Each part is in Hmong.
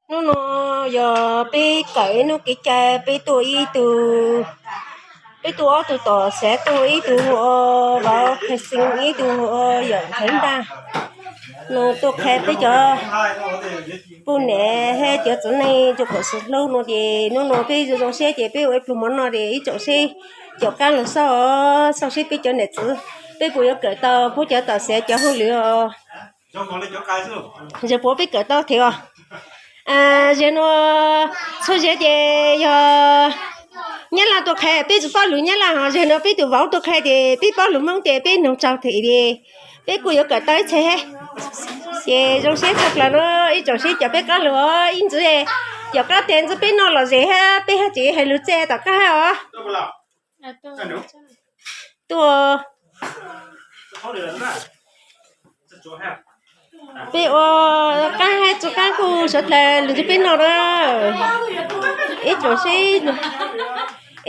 Hnub no yog peb kawm ib hnub kev cai, peb tuaj ib tug, peb tuaj ob tug tom xav, tuaj ib tug hu ua Vauv Khaj Xeeb, ib tug hu ua Yawm Ntshav Ntaj. No tuaj qhia peb cov poj niam thiab cov txiv neej rau kom sawv hlub no ces hnub no peb zoo zoo siab ces peb ua ib pluag mov noj ces ib tsoom seb caum qab los xauj, xauj seb peb cov niam txiv peb puas yuav kawm tau pub cov tom xav cov hauj lwm os. Yog puas peb kawm tau thiab os. Zaum no txhua zaus ces yog Nyab Laj tuaj qhia peb tsis paub lus Nyab Laj, ho zaum no peb tus vauv tuaj qhia ces peb paub lus Hmoob ces peb noog tau thiab li. Peb kuj yuav kawm tau ib txhia thiab. Ces zoo siab tshaj plaws no, ib tsoom seb caum peb qab los ib ntxiv, caum qab tias ntxiv peb noj lom zem thiab peb haj tseem hais lus txij tom qab thiab os. Tuaj, peb ua qab thiab txhua qab kuj sawv dlawg lus nrog peb noj na. Ib tsoom seb,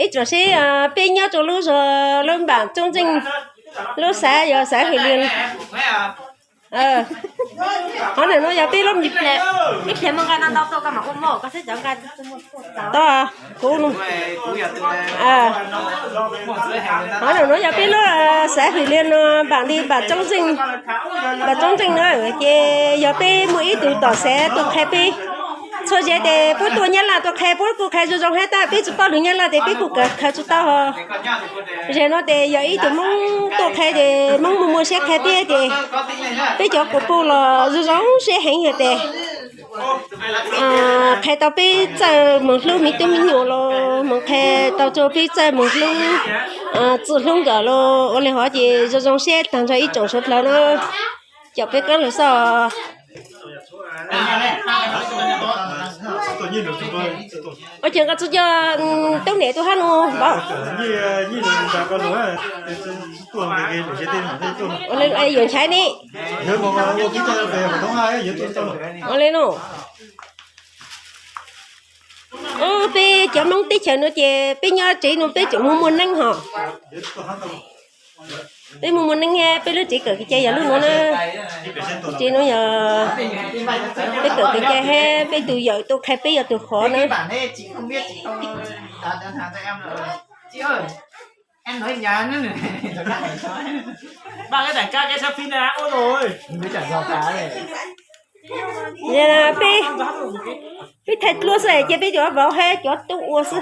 ib tsoom seb peb nyob rau lub zos, lub npam Tsooj Ntxeej, lub xav yog xav Hwm Lias. Qhov ntawm no yog peb lub, tau, kuv, qhov ntawm no yog peb lub xav Hwm Lias no, npam li npam Tsooj Ntxeej, npam Tsooj Ntxeej na. Ces yog peb muaj ib tug tom xav tuaj qhia peb txhua zaus ces puab tuaj Nyab Laj tuaj qhia, puab kuj qhia zoo zoo thiab tab peb tsis paub lus Nyab Laj ces peb kuj kawm qhia tsis tau. Zaum no ces yog ib tug Hmoob tuaj qhia ces Hmoob muaj muaj siab qhia peb ces peb cov kuv pub los zoo zoo siab heev hais tias qhia tau peb txawj moog hlub me tub me nyuam los moog qhia tau rau peb txawj moog hlub, txwm hlub nkawm los ua li hov ces zoo zoo siab tag nrho ib tsoom suav dlawg na. Caum peb qab lug xauj. Ua cas koj tsis coj tub niam tuaj hab no npawg? Yuav ntshaw ne. Ua li no. Peb cov Hmoob teb chaws no ces peb nyob tsev no peb tseem muaj muaj neej hos. Peb muaj muaj neej thiab peb lub tsev kawm kev cai yog lub nuav na. Tsev nuav yog peb kawm kev cai thiab peb tus yawm tuaj qhia peb yog tus hov na. Peb, peb thaij dlua xwb ces peb cov vauv hab cov tub ua xwb.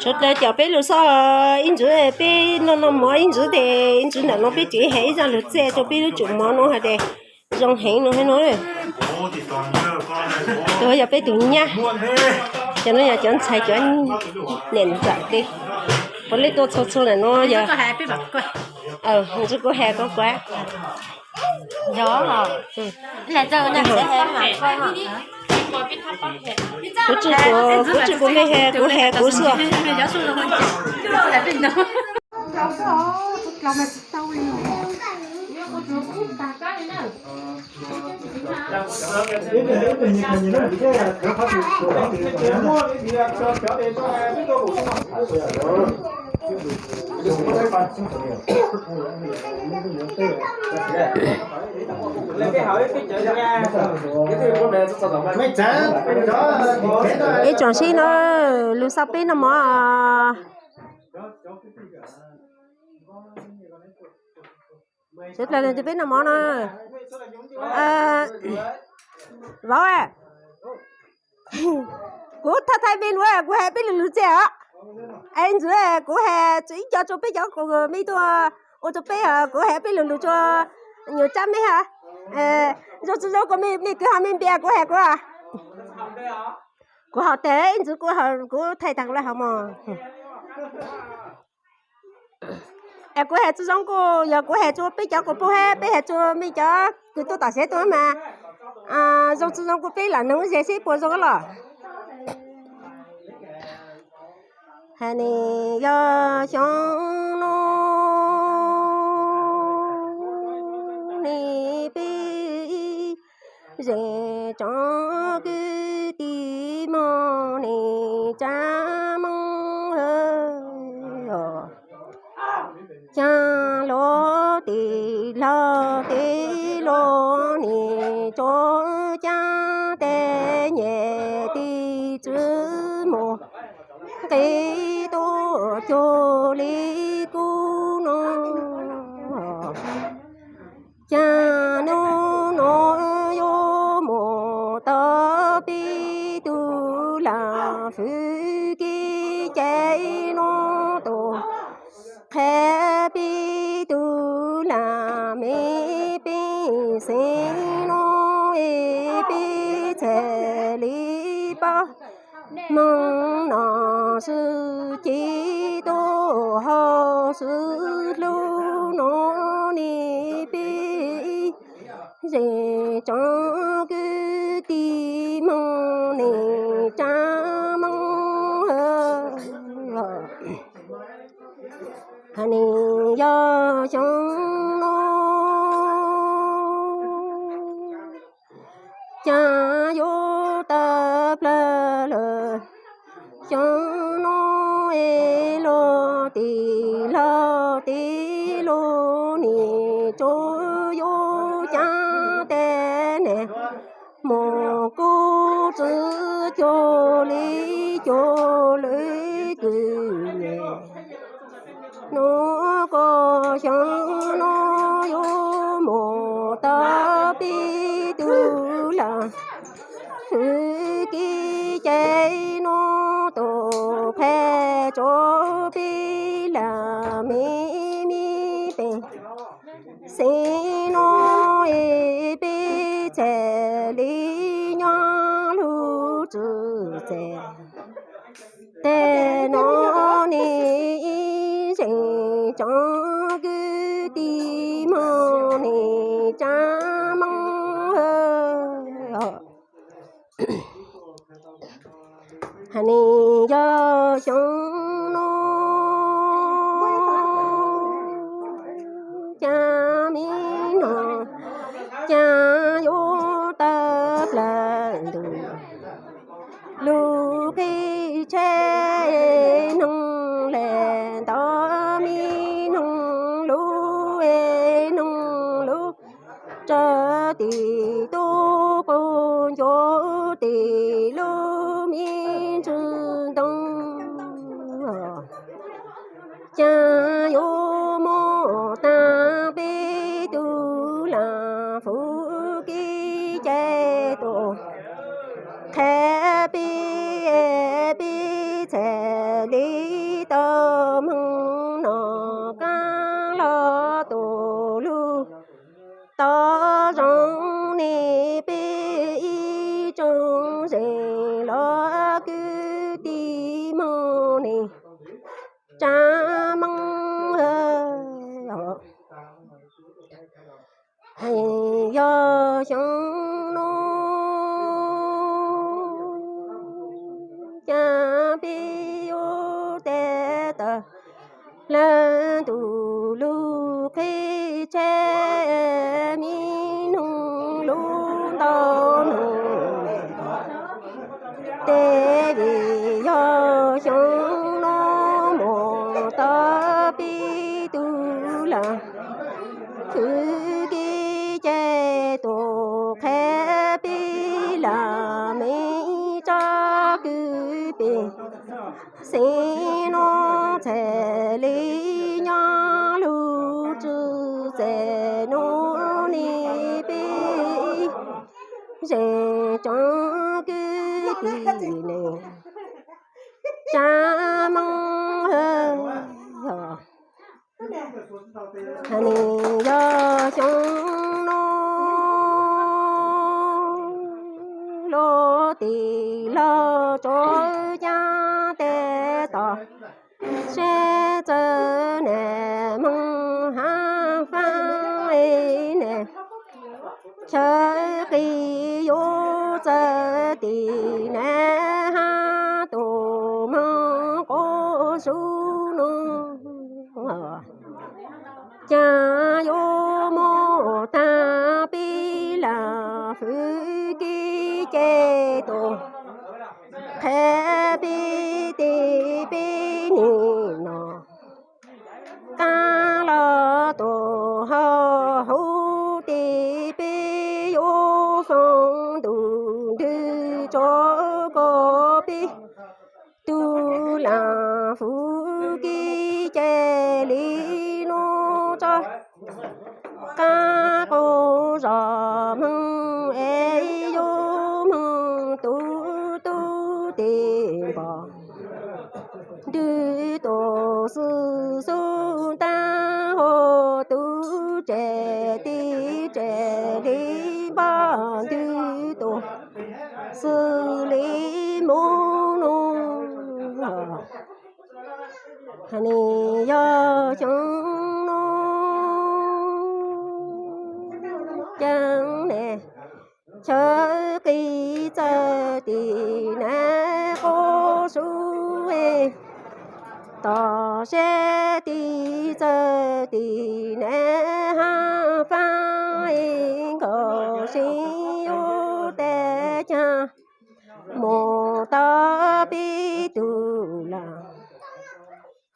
Suav dlawg caum peb lug xauj ib ntsis, peb noj noj mov ib ntsis tes ib ntsis ntawm no peb tseem has ib zaj lug txij rau peb lub tsum mov no hais tias zoo heev no hab no. Tus yog peb tus nyab, cov no yog cov ntxhais cov niam ntxawm tes. Puav leej tuaj txhua txhua ntawm no yog, ntsis kuv has koj kuv. Kuv tsis, kuv tsis, kuv me has, kuv has kuv xwb. Ib tsoom sib no lug xauj peb noj mov. Sawv dlawg lug nrog peb noj mov no. Vauv, kuv thaij thaij me nuav kuv has peb lug lug txij os. Es ntsis kuv has ib co rua peb cov kuv me tuaj ua rua peb, kuv has peb lug lug rua nyuam tsab mej hab. Zoo tsis zoo kuv me kwv hab me npias kuv has kuv. Kuv has tas ib ntsis kuv thaij tag lawm hab mog. Es kuv has tsis zoo kuj yog kuv has rua peb cov kuv puj hab peb has rua me cov kws tuaj tom siav tuaj mas, zoo tsis zoo kuj peb lam noog ze seb puas zoo los. Hais nis yog xyoo no nis peb ib zeej tsoom kwv tij Hmoob nis tsa Hmoob, caag lug tis lug tes lug nis tso caag tej nyem tej txwv mus nqis tuaj cuag li kuv no. Caag nub nua yuav mus tau peb tug lam fwv kev cai no tus, qha peb tug lam me pej xeem no es peb txhaj li pab Hmoob no xwb ces tuaj hauv xwb hlub no nis peb ib zeej tsoom kwv tij Hmoob nis tsa Hmoob. Hais nis yog xyoo no caag yuav tawg plawg lawm, xyoo no es lug tis lug tes lug nis tso yuav caag tej nyem mus kuv txwv cuag li cuag lwm kws nyem. Nub kuj xyoo no yuav mus tau peb tug lam fwv kev cai no tus, qha tso peb lam me me pej xeem no es peb txhaj li nyob lug txwv txhaj. Tej no nis ib zeej tsoom kwv tij Hmoob nis tsa Hmoob. Hais nis yog xyoo no caag me noog caag yuav tawg plawg ntug, lug qhib tsheb noog le ntau, me noog lug es noog lug tsawg tim tub quas ncuav tim lub me ntsis ntoo. Caag yuav muab taag peb tug lam fwv kev cai tus, qha peb, peb txhaj li tau Hmoob no kaab lug tus lug tau zoo nis peb ib tsoom zeej los kwv tij Hmoob nis tsa Hmoob. Hais yog xyoo no caag peb yuav tej tawg plawg ntug, lug qhib tsheb me noog lug ntau noog. Tes vim yog xyoo no mus tau peb tug lam fwv kev cai tus, qha peb lam me tsoom kwv tij pej xeem no txhaj li nyob lug txwv txhaj no nis peb zeej tsoom kwv tij nis tsa Hmoob. Hais nis yog xyoo no lug tis lug tso caag tej tom seb txawg nam moog hab faab nam chaw qis yuav txawg tim nam hab tus moog quas Cas yuav mus tag pib lam fwv kib ces tus qhev pib ti peb nim no qab los tus hau huv ti peb yuav foom ntuj ntws tso ko peb tug lam fwv kib ces li no tso qab qus zos moog es yuav moog tu tu ti npog ntws tus xwm xub taag hov tu tsev ti tsev li npog ntws tus xwm li moog nub. Has nis yog xyoo nub caag ne, chaw qis txawj tim nab qub sub, tom sab tim txawj tim nab hab faab, nkaus sib yuav tes caag mus tau peb tug lam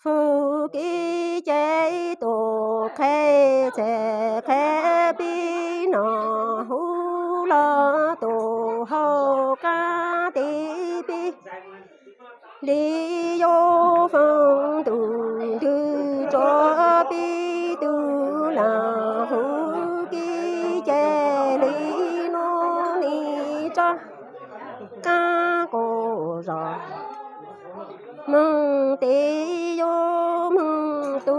fwv kib ces tus qhev txhais qhev pib no huv los tus hau qab ti peb li yuav foom ntuj ntws tso peb tug lam fwv kib ces li no nim tso qab qus zos moog ti yuav moog tu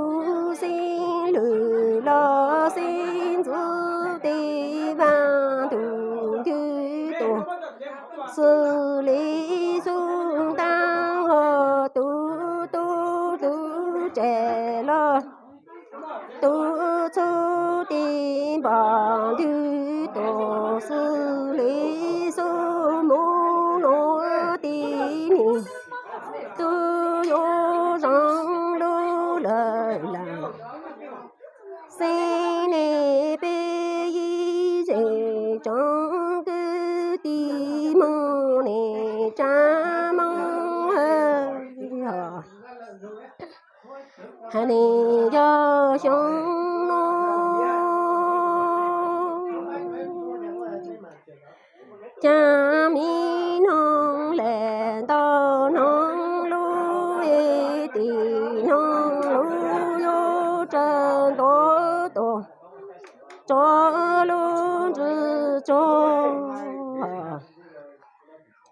xib lwm los xib ntxwv ti vaaj ntuj ntws tus xwm li xub taag hov tu tu tu tu tsev los tu txhub ti npog ntws tus xwm li xub moog nub ti nim tug yuav zoo lug lawm lawm. Xeeb ne peb yij zej tsoom kwv tij moog ne tsaa moog hab has nis yog xyoo nub caag mi noog le ntau noog lug tim noog lug yuav tsa ntua tus tso lub ntsws tso.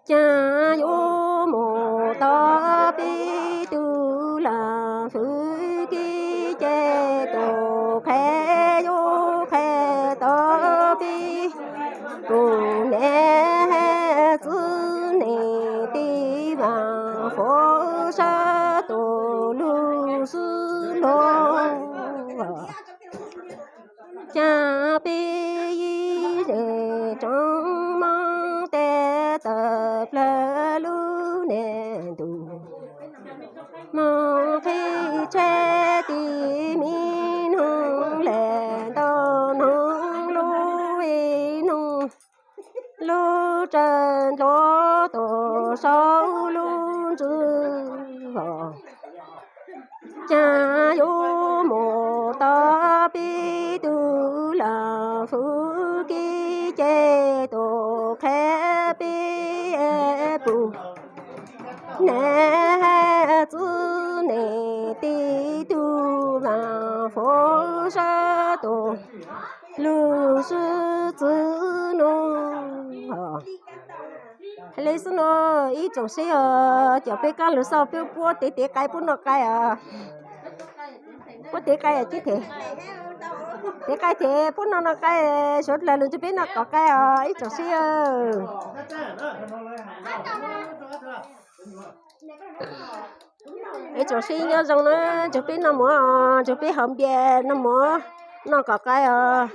Caag yuav mus tau peb tug lam fwv kib ces tus qhev yuav qhev tau peb tug nam txwv ne ti vaaj fov sab tus lug sib lug. Caag peb yij zej tsoom moog tes tawm plawg lub neej ntuj moog qhib tsheb ti mi noog le ntau noog lug noog lug tsa ntua tus saum lub ntsws. Caag yuav mus tau peb tug lam fwv kib ces tus qhev peb pum nam txwv ne ti tug vaaj fov sab tus lug sib txwv nub. Hais le xwb no ib tsoom seb os, cov peb kaab lug xauj peb puab tev tev qai puab noj qai os. Puab tev qai os, tev qai tes puab noj noj qai, suav dlawg lug ntsib peb noj kom qai os ib tsoom seb. Ib tsoom seb nyob zoo na, ntsib peb noj mov, ntsib peb haus npias noj mov, noj kom qai os.